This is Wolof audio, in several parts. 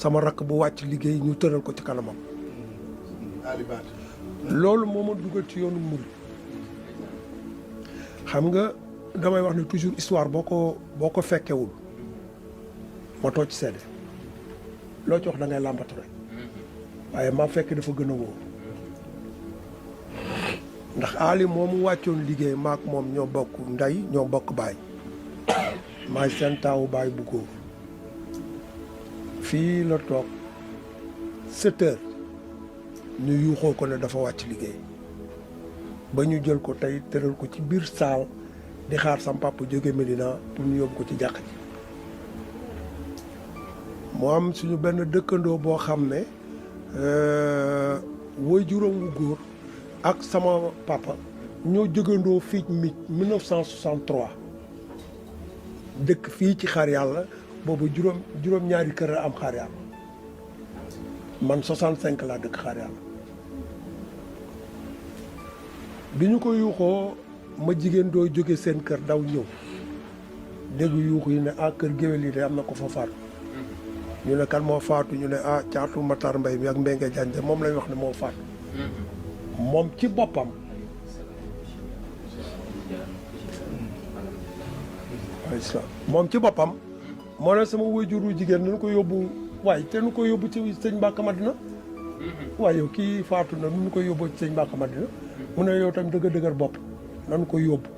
sama rakk bu wàcc liggéey ñu tëral ko ci kanamam loolu moo ma dugal ci yoonu murid xam nga damay wax ne toujours histoire boo ko fekkewul ma too ci seede loo ci wax da ngay làmbatu rek waaye ma fekk dafa gën a wóor ndax Ali moomu wàccoon liggéey maak moom ñoo bokk ndey ñoo bokk baay maay seen taawu baay bu góor fii la toog 7 heures ñu yuuxoo ko ne dafa wàcc liggéey ba ñu jël ko tey tëral ko ci biir saal di xaar sam papa jóge Medina pour ñu yóbbu ko ci jàkk ji mu am suñu benn dëkkandoo boo xam ne woy juróom wu góor ak sama papa ñoo jógandoo fii mi 1963 dëkk fii ci xaar yàlla boobu juróom-ñaari kër a am xaar yàlla man 65 laa dëkk xaar yàlla bi ñu ko yuuxoo ma jigéen doo jóge seen kër daw ñëw dégg yuuxu yi ne kër géwél yi de am na ko fa faatu ñu ne kan moo faatu ñu ne caatu Matar Mbay mi ak Mbengue Diagne moom lañ wax ne moo faatu moom ci boppam moo ne sama waajuru jigéen nañu ko yóbbu waaye te nu ko yóbbu ci sëñ Mbackè Madina waaye yow kii faatu na nu ko yóbbu ci sëñ Mbackè Madina mu ne yow tam dëgër bopp nanu ko yóbbu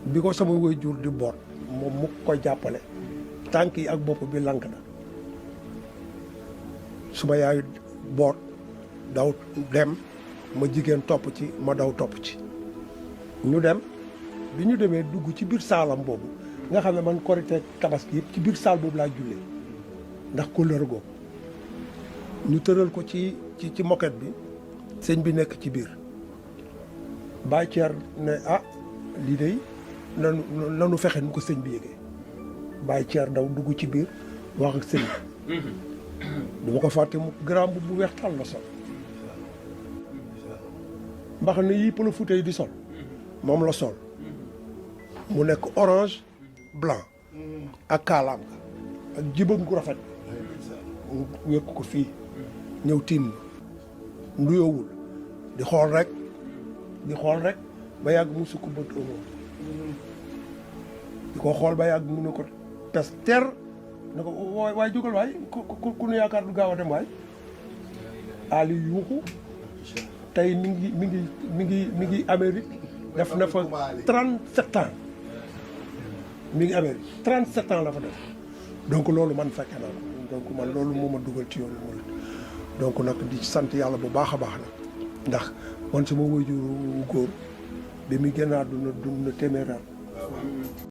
bi ko sama waajur di boot moom mu koy jàppale tànk yi ak bopp bi lank na suma yaay boot daw dem ma jigéen topp ci ma daw topp ci ñu dem bi ñu demee dugg ci biir saalam boobu nga xam ne man korite tabaski yëpp ci biir saal boobu laa jullee ndax couleur googu ñu tëral ko ci moquette bi sëñ bi nekk ci biir Baye Thier ne lii de nanu fexe nu ko sëñ bi yëgee Baye Thier daw dugg ci biir wax ak sëñ bi duma ko fàtte mu grand bu weex tàll la sol mbax ne yii pël Fuuta yi di sol moom la sol mu nekk orange blanc ak kaalaam nga ak jibam gu rafet wekk ko fii ñëw tiim nuyoowul di xool rek ba yàgg mu sukk bët omo di ko xool ba yàgg mu ne ko pes ter ne ko waay jógal waay ku nu yaakaar du gaaw a dem waay Ali yuuxu tey mi ngi Amérique def na fa 37 ans mi ngi Amérique 37 ans la fa def donc loolu man fekke naa donc man loolu moo ma dugal ci yoonu murid donc nag di sant yàlla bu baax a baax nag ndax man sama waajur góor bi muy génn àdduna dund na téeméer